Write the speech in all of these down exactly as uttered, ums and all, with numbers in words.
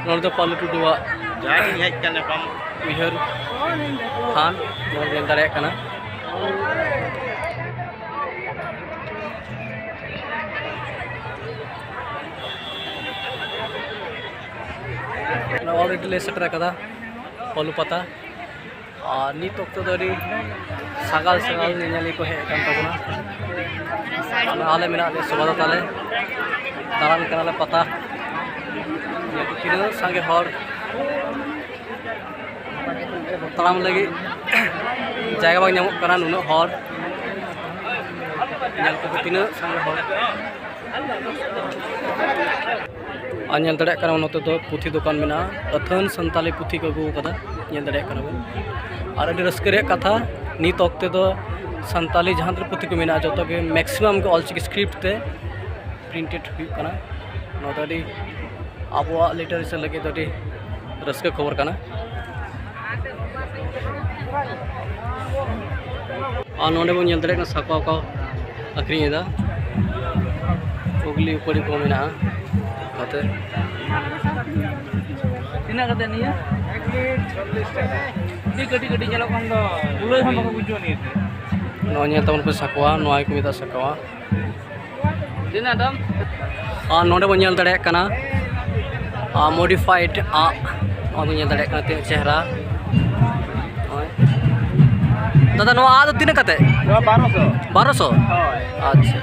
ᱱᱚᱰᱮ ᱫᱚ ᱯᱟᱞᱩ ᱴᱩᱰᱩᱣᱟᱜ ᱡᱟᱦᱟᱸ ᱴᱷᱮᱱ ᱦᱮᱡ ᱠᱟᱱᱟ ᱵᱟᱝ ᱩᱭᱦᱟᱹᱨ ᱛᱷᱟᱱ, ᱱᱚᱰᱮ ᱧᱮᱞ ᱫᱟᱲᱮᱭᱟᱜ ᱠᱟᱱᱟ᱾ Already ᱞᱮ ᱥᱮᱴᱮᱨ ᱟᱠᱟᱫᱟ ᱯᱟᱞᱩ ᱯᱟᱛᱟ᱾ ᱟᱨ ᱱᱤᱛ ᱚᱠᱛᱚ ᱫᱚ ᱟᱹᱰᱤ ᱥᱟᱸᱜᱟᱞ ᱥᱟᱸᱜᱟᱞ ᱧᱮᱧᱮᱞᱤᱭᱟᱹ ᱠᱚ ᱦᱮᱡ ᱟᱠᱟᱱ ᱛᱟᱵᱚᱱᱟ᱾ ᱟᱨ ᱟᱞᱮ ᱢᱮᱱᱟᱜ ᱞᱮᱭᱟ ᱥᱚᱵᱷᱟ ᱫᱚ ᱛᱟᱞᱮ, ᱫᱟᱬᱟᱱ ᱠᱟᱱᱟᱞᱮ ᱯᱟᱛᱟ᱾ ᱧᱮᱞ ᱯᱮ ᱛᱤᱱᱟᱹᱜ ᱥᱟᱸᱜᱮ ᱦᱚᱲ, ᱛᱟᱲᱟᱢ ᱞᱟᱹᱜᱤᱫ ᱡᱟᱭᱜᱟ ᱵᱟᱝ ᱧᱟᱢᱚᱜ ᱠᱟᱱᱟ, ᱱᱩᱱᱟᱹᱜ ᱦᱚᱲ᱾ ᱧᱮᱞ ᱯᱮ ᱛᱤᱱᱟᱹᱜ ᱥᱟᱸᱜᱮ ᱦᱚᱲ᱾ ᱟᱨ ᱧᱮᱞ ᱫᱟᱲᱮᱭᱟᱜ ᱠᱟᱱᱟ ᱱᱚᱛᱮ ᱫᱚ ᱯᱩᱛᱷᱤ ᱫᱚᱠᱟᱱ ᱢᱮᱱᱟᱜᱼᱟ, ᱟᱹᱛᱷᱟᱹᱱ ᱥᱟᱱᱛᱟᱞᱤ ᱯᱩᱛᱷᱤ ᱠᱚ ᱟᱹᱜᱩ ᱟᱠᱟᱫᱟ, ᱧᱮᱞ ᱫᱟᱲᱮᱭᱟᱜ ᱠᱟᱱᱟ ᱵᱚᱱ᱾ ᱟᱨ ᱟᱹᱰᱤ ᱨᱟᱹᱥᱠᱟᱹ ᱨᱮᱭᱟᱜ ᱠᱟᱛᱷᱟ, ᱱᱤᱛ ᱚᱠᱛᱮ ᱫᱚ ᱥᱟᱱᱛᱟᱞᱤ ᱡᱟᱦᱟᱸ ᱛᱤᱱᱟᱹᱜ ᱯᱩᱛᱷᱤ ᱠᱚ ᱢᱮᱱᱟᱜᱼᱟ, ᱡᱚᱛᱚ ᱜᱮ maximum ᱜᱮ ᱚᱞᱪᱤᱠᱤ script ᱛᱮ printed ᱦᱩᱭᱩᱜ ᱠᱟᱱᱟ᱾ ᱱᱚᱣᱟ ᱫᱚ ᱟᱹᱰᱤ ᱟᱵᱚᱣᱟᱜ literature ᱞᱟᱹᱜᱤᱫ ᱫᱚ ᱟᱹᱰᱤ ᱨᱟᱹᱥᱠᱟᱹ ᱠᱷᱚᱵᱚᱨ ᱠᱟᱱᱟ᱾ ᱟᱨ ᱱᱚᱰᱮ ᱵᱚᱱ ᱧᱮᱞ ᱫᱟᱲᱮᱭᱟᱜ ᱠᱟᱱᱟ ᱥᱟᱠᱣᱟ ᱠᱚ ᱟᱹᱠᱷᱨᱤᱧ ᱮᱫᱟ, ᱩᱜᱽᱞᱤ ᱩᱯᱟᱹᱲᱤ ᱠᱚ ᱢᱮᱱᱟᱜᱼᱟ᱾ ᱱᱚᱛᱮ ᱛᱤᱱᱟᱹᱜ ᱠᱟᱛᱮ ᱱᱤᱭᱟᱹ? ᱟᱹᱰᱤ ᱠᱟᱹᱴᱤᱡ ᱠᱟᱹᱴᱤᱡ ᱧᱮᱞᱚᱜ ᱠᱟᱱ ᱫᱚ, ᱠᱩᱞᱟᱹᱭ ᱦᱚᱸ ᱵᱟᱠᱚ ᱵᱩᱡᱷᱟᱹᱣ ᱱᱤᱭᱟᱹ ᱛᱮ᱾ ᱱᱚᱣᱟ ᱧᱮᱞ ᱛᱟᱵᱚᱱ ᱯᱮ ᱥᱟᱠᱣᱟ, ᱱᱚᱣᱟ ᱜᱮᱠᱚ ᱢᱮᱛᱟᱜᱼᱟ ᱥᱟᱠᱣᱟ᱾ ᱛᱤᱱᱟᱹᱜ ᱫᱟᱢ? ᱟᱨ ᱱᱚᱰᱮ ᱵᱚᱱ ᱧᱮᱞ ᱫᱟᱲᱮᱭᱟᱜ ᱠᱟᱱᱟ, ᱟᱨ modified ᱟᱜ, ᱱᱚᱣᱟ ᱵᱚᱱ ᱧᱮᱞ ᱫᱟᱲᱮᱭᱟᱜ ᱠᱟᱱᱟ ᱛᱤᱱᱟᱹᱜ ᱪᱮᱦᱨᱟ᱾ ᱱᱚᱜᱼᱚᱭ᱾ ᱫᱟᱫᱟ, ᱱᱚᱣᱟ ᱟᱜ ᱫᱚ ᱛᱤᱱᱟᱹᱜ ᱠᱟᱛᱮ? ᱱᱚᱣᱟ ᱵᱟᱨᱚᱥᱚ᱾ ᱵᱟᱨᱚᱥᱚ? ᱦᱳᱭ᱾ ᱟᱪᱪᱷᱟ᱾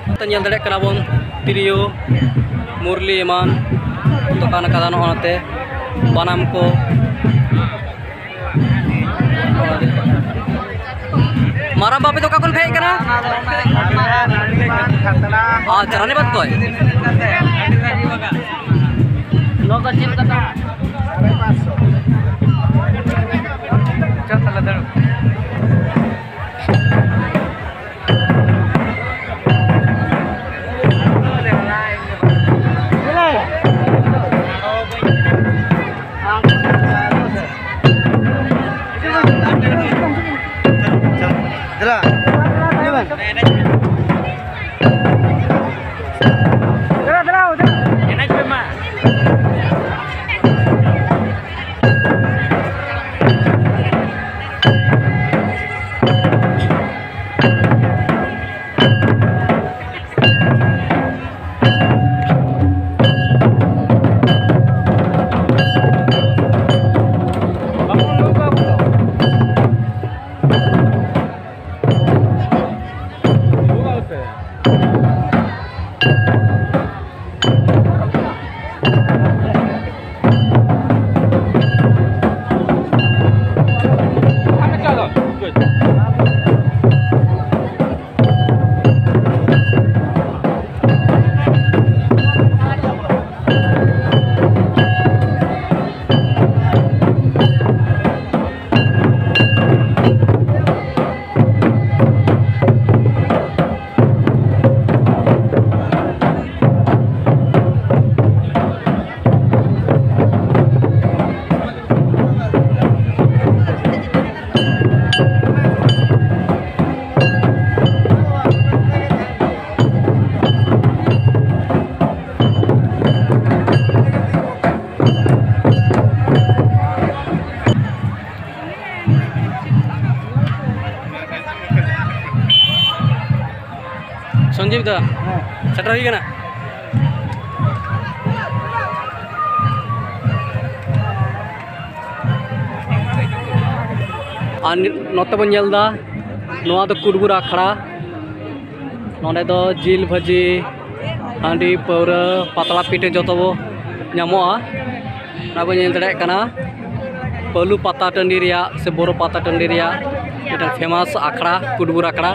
ᱱᱚᱛᱮ ᱧᱮᱞ ᱫᱟᱲᱮᱭᱟᱜ ᱠᱟᱱᱟ ᱵᱚᱱ ᱛᱤᱨᱭᱳ, ᱢᱩᱨᱞᱤ ᱮᱢᱟᱱ ᱫᱚᱠᱟᱱ ᱟᱠᱟᱫᱟ᱾ ᱱᱚᱜᱼᱚ ᱱᱚᱛᱮ ᱵᱟᱱᱟᱢ ᱠᱚ, ᱢᱟᱨᱟᱝ ᱵᱟᱹᱵᱩ ᱫᱚ ᱚᱠᱟ ᱠᱷᱚᱱ ᱯᱮ ᱦᱮᱡ ᱟᱠᱟᱱᱟ? ᱟᱪᱪᱷᱟ, ᱨᱟᱱᱤᱵᱟᱸᱫᱷ ᱠᱷᱚᱱ᱾ ᱱᱚᱣᱟ ᱠᱚ ᱪᱮᱫ ᱞᱮᱠᱟ ᱫᱟᱢ? ᱪᱚ ᱛᱟᱦᱞᱮ ᱫᱟᱹᱲ᱾ ᱥᱚᱧᱡᱤᱵ ᱫᱟ, ᱥᱮᱴᱮᱨ ᱦᱩᱭ ᱠᱟᱱᱟ᱾ ᱟᱨ ᱱᱤᱛ ᱱᱚᱛᱮ ᱵᱚᱱ ᱧᱮᱞ ᱮᱫᱟ, ᱱᱚᱣᱟ ᱫᱚ ᱠᱩᱴᱵᱩᱨ ᱟᱠᱷᱲᱟ᱾ ᱱᱚᱰᱮ ᱫᱚ ᱡᱤᱞ ᱵᱷᱟᱹᱡᱤ, ᱦᱟᱺᱰᱤ, ᱯᱟᱹᱣᱨᱟᱹ, ᱯᱟᱛᱲᱟ ᱯᱤᱴᱷᱟᱹ ᱡᱚᱛᱚ ᱵᱚ ᱧᱟᱢᱚᱜᱼᱟ᱾ ᱚᱱᱟ ᱵᱚᱱ ᱧᱮᱞ ᱫᱟᱲᱮᱭᱟᱜ ᱠᱟᱱᱟ᱾ ᱯᱟᱹᱞᱩ ᱯᱟᱛᱟ ᱴᱟᱺᱰᱤ ᱨᱮᱭᱟᱜ ᱥᱮ ᱵᱳᱨᱳ ᱯᱟᱛᱟ ᱴᱟᱺᱰᱤ ᱨᱮᱭᱟᱜ ᱢᱤᱫᱴᱟᱝ ᱯᱷᱮᱢᱟᱥ ᱟᱠᱷᱲᱟ, ᱠᱩᱰᱵᱩᱨ ᱟᱠᱷᱲᱟ᱾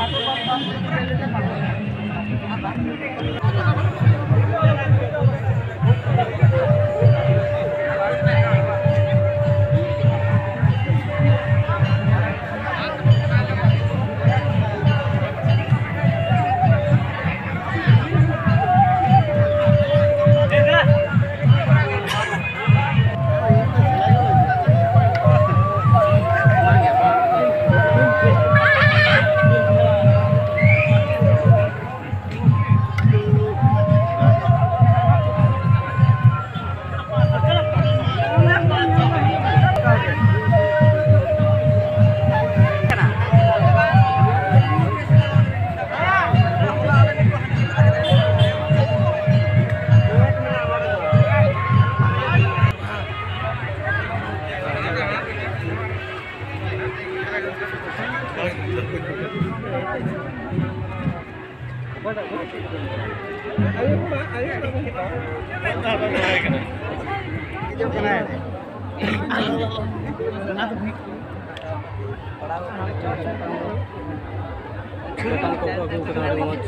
ᱫᱚᱠᱟᱱ ᱠᱚᱠᱚ ᱟᱹᱜᱩ ᱠᱟᱫᱟ, ᱟᱹᱰᱤ ᱢᱚᱡᱽ᱾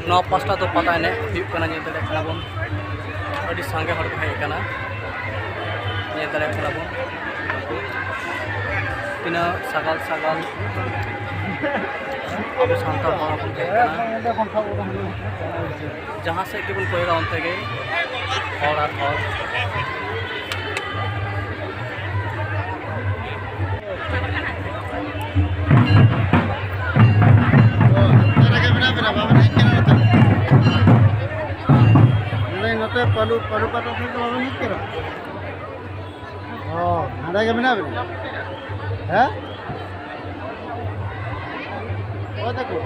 ᱱᱚᱣᱟ ᱯᱟᱥᱴᱟ ᱫᱚ ᱯᱟᱛᱟ ᱮᱱᱮᱡ ᱦᱩᱭᱩᱜ ᱠᱟᱱᱟ, ᱧᱮᱞ ᱫᱟᱲᱮᱭᱟᱜ ᱠᱟᱱᱟ ᱵᱚᱱ, ᱟᱹᱰᱤ ᱥᱟᱸᱜᱮ ᱦᱚᱲ ᱠᱚ ᱦᱮᱡ ᱟᱠᱟᱱᱟ, ᱧᱮᱞ ᱫᱟᱲᱮᱭᱟᱜ ᱠᱟᱱᱟ ᱵᱚᱱ᱾ ᱛᱤᱱᱟᱹᱜ ᱥᱟᱜᱟᱞ ᱥᱟᱜᱟᱞ ᱟᱵᱚ ᱥᱟᱱᱛᱟᱲ ᱦᱚᱲ ᱦᱚᱯᱚᱱ ᱠᱚ ᱦᱮᱡ ᱟᱠᱟᱱᱟ᱾ ᱡᱟᱦᱟᱸ ᱥᱮᱫ ᱜᱮᱵᱚᱱ ᱠᱚᱭᱚᱜᱟ, ᱚᱱᱛᱮ ᱜᱮ ᱦᱚᱲ ᱟᱨ ᱦᱚᱲ᱾ ᱚᱠᱟ ᱨᱮᱜᱮ ᱢᱮᱱᱟᱜ ᱵᱮᱱᱟ? ᱵᱟᱵᱮᱱ ᱦᱮᱡ ᱠᱟᱱᱟ ᱱᱚᱛᱮ? ᱱᱚᱰᱮ ᱱᱚᱛᱮ ᱯᱟᱹᱞᱩ, ᱯᱟᱹᱞᱩ ᱯᱟᱛᱟ ᱥᱮᱫ ᱫᱚ ᱵᱟᱵᱮᱱ ᱦᱮᱡ ᱠᱟᱱᱟ? ᱚ, ᱱᱚᱰᱮ ᱜᱮ ᱢᱮᱱᱟᱜ ᱵᱮᱱᱟ? ᱦᱮᱸ? ᱚᱠᱚᱭ ᱛᱟᱠᱚ?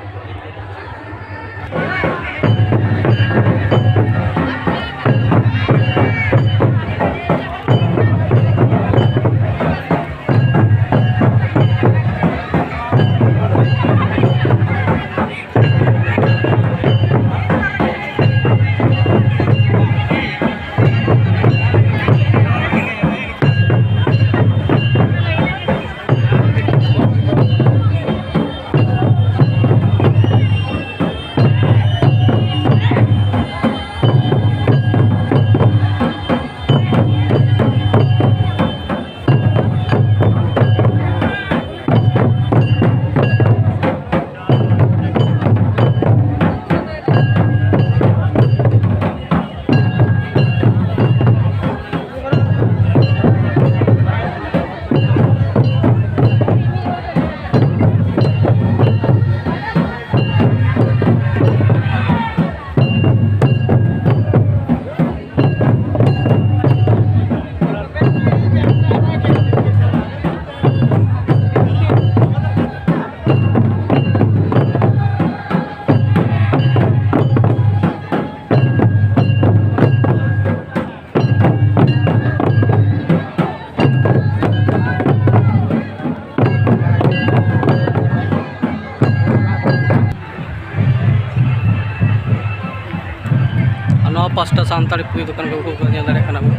ᱱᱚᱣᱟ ᱯᱟᱥᱴᱟ ᱥᱟᱱᱛᱟᱲᱤ ᱯᱩᱛᱷᱤ ᱫᱚᱠᱟᱱ ᱠᱚ ᱠᱚ ᱧᱮᱞ ᱫᱟᱲᱮᱭᱟᱜ ᱠᱟᱱᱟ ᱵᱚᱱ᱾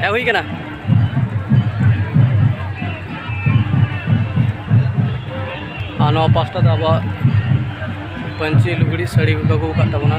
ᱦᱮᱸ, ᱦᱩᱭ ᱠᱟᱱᱟ᱾ ᱟᱨ ᱱᱚᱣᱟ ᱯᱟᱥᱴᱟ ᱫᱚ ᱟᱵᱚᱣᱟᱜ ᱯᱟᱹᱧᱪᱤ ᱞᱩᱜᱽᱲᱤ ᱥᱟᱹᱲᱤ ᱠᱚ ᱟᱹᱜᱩ ᱟᱠᱟᱫ ᱛᱟᱵᱚᱱᱟ᱾